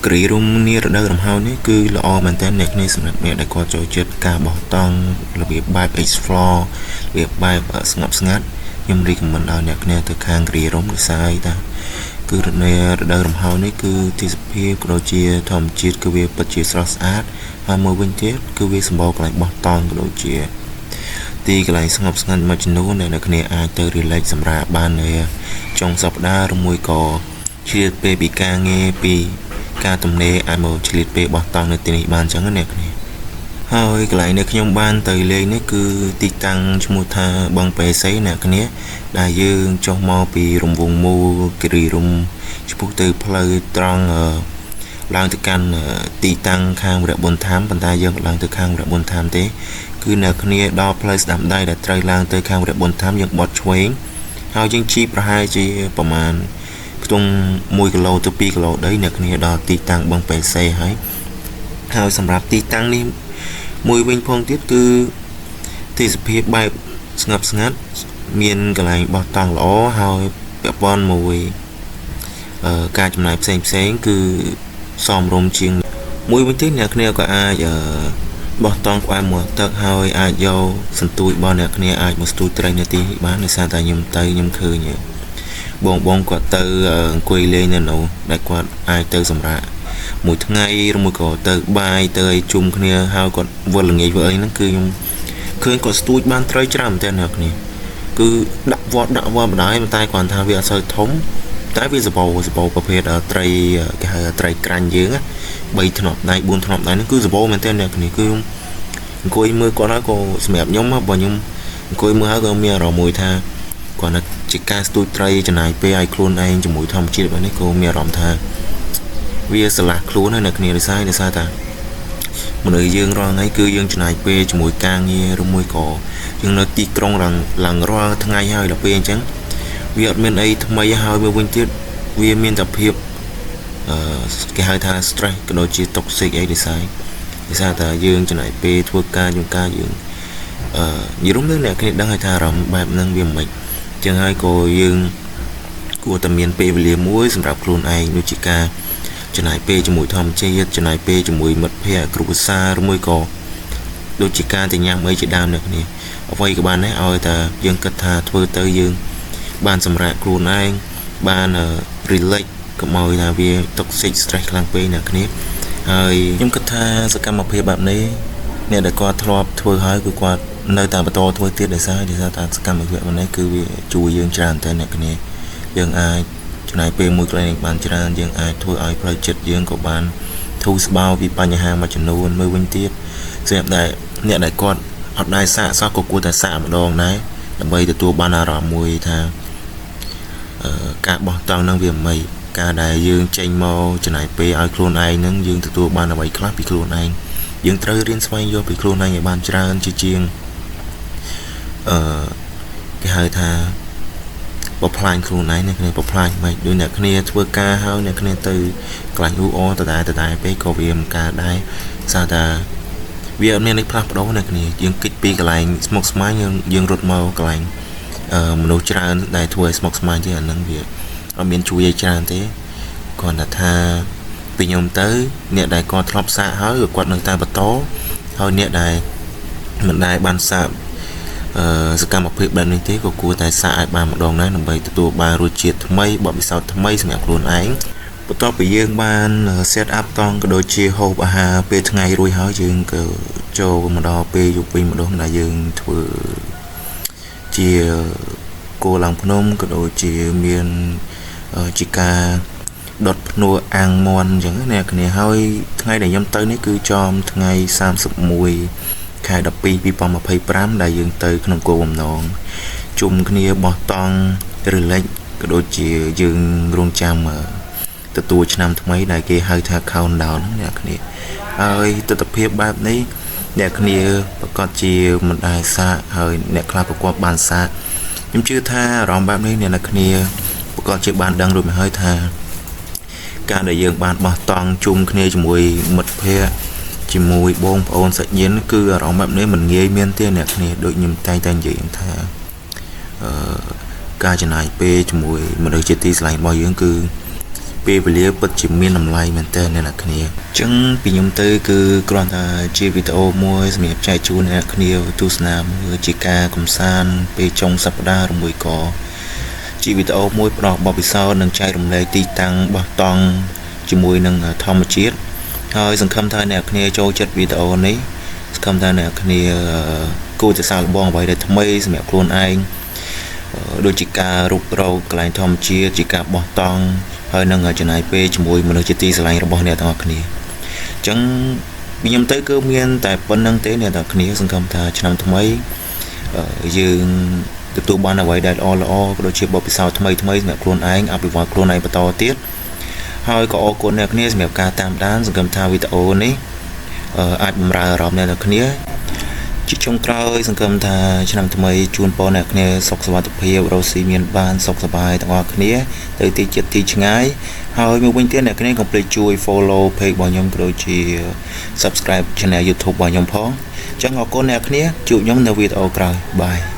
គិរីរម្យនារដូវរំហើយនេះគឺល្អមែនទែនអ្នកគ្នាសម្រាប់អ្នកដែលគាត់ចូលចិត្តការបោះតង់របៀបបែប explore របៀបបែបស្ងប់ស្ងាត់ខ្ញុំ recommend ឲ្យអ្នកគ្នាទៅខាងគិរីរម្យដោយសារអីតាគឺរដូវរំហើយនេះគឺទេសភាពក៏ដូចជាធម្មជាតិគឺវាពិតជាស្រស់ស្អាតហើយមួយវិញទៀតគឺវាសម្បូរកន្លែងបោះតង់ក៏ដូចជាទីកន្លែងស្ងប់ស្ងាត់មួយចំនួនដែលអ្នកគ្នាអាចទៅ relax សម្រាប់បាននៅចុងសប្តាហ៍ឬមួយក៏ឆ្លៀតពេលពីការងារពីការទំនេរអាចមកឆ្លៀតពេលបោះតង់នៅទីនេះបានអញ្ចឹងណាអ្នកគ្នាហើយកន្លែងនេះខ្ញុំបានទៅលេងនេះគឺទីតាំងឈ្មោះថាបឹងបេសីអ្នកគ្នាដែលយើងចុះមកពីរង្វង់មូលគិរីរម្យឆ្ពោះទៅផ្លូវត្រង់ឡើងទៅកាន់ទីតាំងខាងវរៈប៊ុនថាមប៉ុន្តែយើងមិនឡើងទៅខាងវរៈប៊ុនថាមទេគឺអ្នកគ្នាដល់ផ្លូវស្ដាំដៃដែលត្រូវឡើងទៅខាងវរៈប៊ុនថាមយើងបត់ឆ្វេងហើយយើងជិះប្រហែលជាប្រមាណខ្ទង់1គីឡូទៅ2គីឡូដីអ្នកគ្នាដល់ទីតាំងបឹងបេសេហើយហើយសម្រាប់ទីតាំងនេះមួយវិញផងទៀតគឺទេសភាពបែបស្ងប់ស្ងាត់មានកន្លែងបោះតង់ល្អហើយពាក់ព័ន្ធមួយការចំណាយផ្សេងផ្សេងគឺសមរម្យជាងមួយវិញទៀតអ្នកគ្នាក៏អាចបោះតង់ក្បែរមាត់ទឹកហើយអាចយកសន្ទូចរបស់អ្នកគ្នាអាចមកស្ទូចត្រីនៅទីនេះបានដោយសារតែខ្ញុំទៅខ្ញុំឃើញបងបងគាត់ទៅអង្គុយលេងនៅនោះដែលគាត់អាចទៅសម្រាកមួយថ្ងៃឬមួយក៏ទៅបាយទៅឲ្យជុំគ្នាហើយគាត់វិលល្ងាចវិលអីហ្នឹងគឺខ្ញុំឃើញគាត់ស្ទូចបានត្រីច្រើនមែនទែនអ្នកគ្នាគឺដាក់វត្តដាក់វត្តបណ្ដោយតែគាត់ថាវាអត់សូវធំតែវាសបោសបោប្រភេទត្រីគេហៅត្រីក្រាញ់យើង3ធ្នាប់ដៃ4ធ្នាប់ដៃហ្នឹងគឺសបោមែនទែនអ្នកគ្នាគឺអង្គុយមើលគាត់ហើយក៏សម្រាប់ខ្ញុំបើខ្ញុំអង្គុយមើលហើយក៏មានអារម្មណ៍មួយថាគាត់ថាជាការស្ទូចត្រីចំណាយពេលឲ្យខ្លួនឯងជាមួយធម្មជាតិបែបនេះក៏មានអារម្មណ៍ថាវាស្រឡះខ្លួនហើយអ្នកគ្នាដោយសារតាមនុស្សយើងរាល់ថ្ងៃគឺយើងចំណាយពេលជាមួយការងារឬមួយក៏យើងនៅទីក្រុងឡើងឡើងរាល់ថ្ងៃហើយដល់ពេលអញ្ចឹងវាអត់មានអីថ្មីហើយមួយវិញទៀតវាមានតែភាពអឺគេហៅថា stress ក៏ដូចជា toxic អីដោយសារតែយើងចំណាយពេលធ្វើការយើងការយើងអឺនិយាយរួមទៅអ្នកគ្នាដឹងហើយថាអារម្មណ៍បែបហ្នឹងវាមិនចឹងហើយក៏យើងគួរតែមានពេលវេលាមួយសម្រាប់ខ្លួនឯងដូចជាការចំណាយពេលជាមួយធម្មជាតិចំណាយពេលជាមួយមិត្តភ័ក្តិគ្រួសារឬមួយក៏ដូចជាការទៅញ៉ាំអីជាដើមអ្នកគ្នាអ្វីក៏បានដែរឲ្យតែយើងគិតថាធ្វើទៅយើងបានសម្រាកខ្លួនឯងបាន relax កុំឲ្យថាវា toxic stress ខ្លាំងពេកអ្នកគ្នាហើយខ្ញុំគិតថាសកម្មភាពបែបនេះអ្នកដែលគាត់ធ្លាប់ធ្វើហើយគឺគាត់នៅតែបន្តធ្វើទៀតដោយសារតែសកម្មភាពបែបនេះគឺវាជួយយើងច្រើនតែអ្នកគ្នាយើងអាចចំណាយពេលមួយកន្លែងបានច្រើនយើងអាចធ្វើឲ្យផ្លូវចិត្តយើងក៏បានធូរស្បើយពីបញ្ហាមួយចំនួនមួយវិញទៀតសម្រាប់ដែលអ្នកដែលគាត់អត់ដែរសាកសោះក៏គួរតែសាកម្ដងដែរដើម្បីទទួលបានអារម្មណ៍មួយថាការបោះតង់នឹងវាមិនការដែលយើងចេញមកចំណាយពេលឲ្យខ្លួនឯងនឹងយើងទទួលបានអ្វីខ្លះពីខ្លួនឯងយើងត្រូវរៀនស្វែងយល់ពីខ្លួនឯងឲ្យបានច្រើនជាជាងអឺគេហៅថាបំផ្លាញខ្លួនឯងអ្នកគ្នាបំផ្លាញមិនដូចអ្នកគ្នាធ្វើការហើយអ្នកគ្នាទៅកន្លែងអ៊ូអដដែលដដែលពេកក៏វាមិនកើតដែរសារតែវាអត់មាននេះផ្លាស់ប្ដូរអ្នកគ្នាយើងគិតពីកន្លែងស្មុគស្មាញយើងយើងរត់មកកន្លែងអឺមនុស្សច្រើនដែលធ្វើឲ្យស្មុគស្មាញទេអាហ្នឹងវាអត់មានជួយឲ្យច្រើនទេគ្រាន់តែថាពីខ្ញុំទៅអ្នកដែលគាត់ធ្លាប់សាកហើយក៏គាត់នៅតែបន្តហើយអ្នកដែលមិនដែលបានសាកអឺសកម្មភាពបែបនេះទេក៏គួរតែសាកឲ្យបានម្ដងដែរដើម្បីទទួលបានរសជាតិថ្មីបទពិសោធន៍ថ្មីសម្រាប់ខ្លួនឯងបន្ទាប់ពីយើងបាន set up តង់ក៏ដូចជាហូបអាហារពេលថ្ងៃរួចហើយយើងក៏ចូលមកដល់ពេលយប់វិញម្ដងដែលយើងធ្វើជាគោឡើងភ្នំក៏ដូចជាមានជាការដុតភ្នួអាំងមន់អញ្ចឹងណាគ្នាហើយថ្ងៃដែលខ្ញុំទៅនេះគឺចំថ្ងៃ31ខែ12 2025ដែលយើងទៅក្នុងគោលបំណងជុំគ្នាបោះតង់ relax ក៏ដូចជាយើងរងចាំទទួលឆ្នាំថ្មីដែលគេហៅថា countdown ហ្នឹងអ្នកគ្នាហើយទស្សនភាពបែបនេះអ្នកគ្នាប្រកាសជាមិនដែលសាកហើយអ្នកខ្លះប្រកបបានសាកខ្ញុំជឿថាអារម្មណ៍បែបនេះអ្នកគ្នាប្រកាសជាបានដឹងរួចមកហើយថាការដែលយើងបានបោះតង់ជុំគ្នាជាមួយមិត្តភ័ក្តិជាមួយបងប្អូនសាច់ញាតិគឺអារម្មណ៍បែបនេះមិនងាយមានទេអ្នកគ្នាដូចខ្ញុំតែងតែនិយាយថាអឺការចំណាយពេលជាមួយមនុស្សជាទីស្រឡាញ់របស់យើងគឺ ពេលវេលាពិតជាមានតម្លៃមែនទែនអ្នកនរគ្នាអញ្ចឹងពីខ្ញុំទៅគឺគ្រាន់តែជាវីដេអូមួយសម្រាប់ចែកជូនអ្នកគ្នាទស្សនាមើលជាការកំសាន្តពេលចុងសប្តាហ៍ឬមួយក៏ជាវីដេអូមួយផ្ដល់បទពិសោធន៍និងចែករំលែកទីតាំងបោះតង់ជាមួយនឹងធម្មជាតិហើយសង្ឃឹមថាអ្នកគ្នាចូលចិត្តវីដេអូនេះសង្ឃឹមថាអ្នកគ្នាគួរតែសាកល្បងអ្វីដែលថ្មីសម្រាប់ខ្លួនឯងដូចជាការរុករកកន្លែងធម្មជាតិជាការបោះតង់ហើយនឹងចំណាយពេលជាមួយមនុស្សជាទីស្រឡាញ់របស់អ្នកទាំងអស់គ្នាអញ្ចឹងពីខ្ញុំទៅគឺមានតែប៉ុណ្្នឹងទេអ្នកទាំងគ្នាសង្ឃឹមថាឆ្នាំថ្មីយើងទទួលបានអ្វីដែលល្អល្អក៏ដូចជាបទពិសោធន៍ថ្មីថ្មីសម្រាប់ខ្លួនឯងអភិវឌ្ឍខ្លួនឯងបន្តទៀតហើយក៏អរគុណអ្នកគ្នាសម្រាប់ការតាមដានសង្ឃឹមថាវីដេអូនេះអាចបំរើអារម្មណ៍អ្នកទាំងគ្នាជាចុងក្រោយសង្ឃឹមថាឆ្នាំថ្មីជូនពរអ្នកគ្នាសុខសុវត្ថិភាពរកស៊ីមានបានសុខសប្បាយទាំងអស់គ្នាទៅទីជិតទីឆ្ងាយហើយមួយវិញទៀតអ្នកគ្នាកុំភ្លេចជួយ follow page របស់ខ្ញុំក៏ដូចជា subscribe channel YouTube របស់ខ្ញុំផងអញ្ចឹងអរគុណអ្នកគ្នាជួបខ្ញុំនៅវីដេអូក្រោយ bye.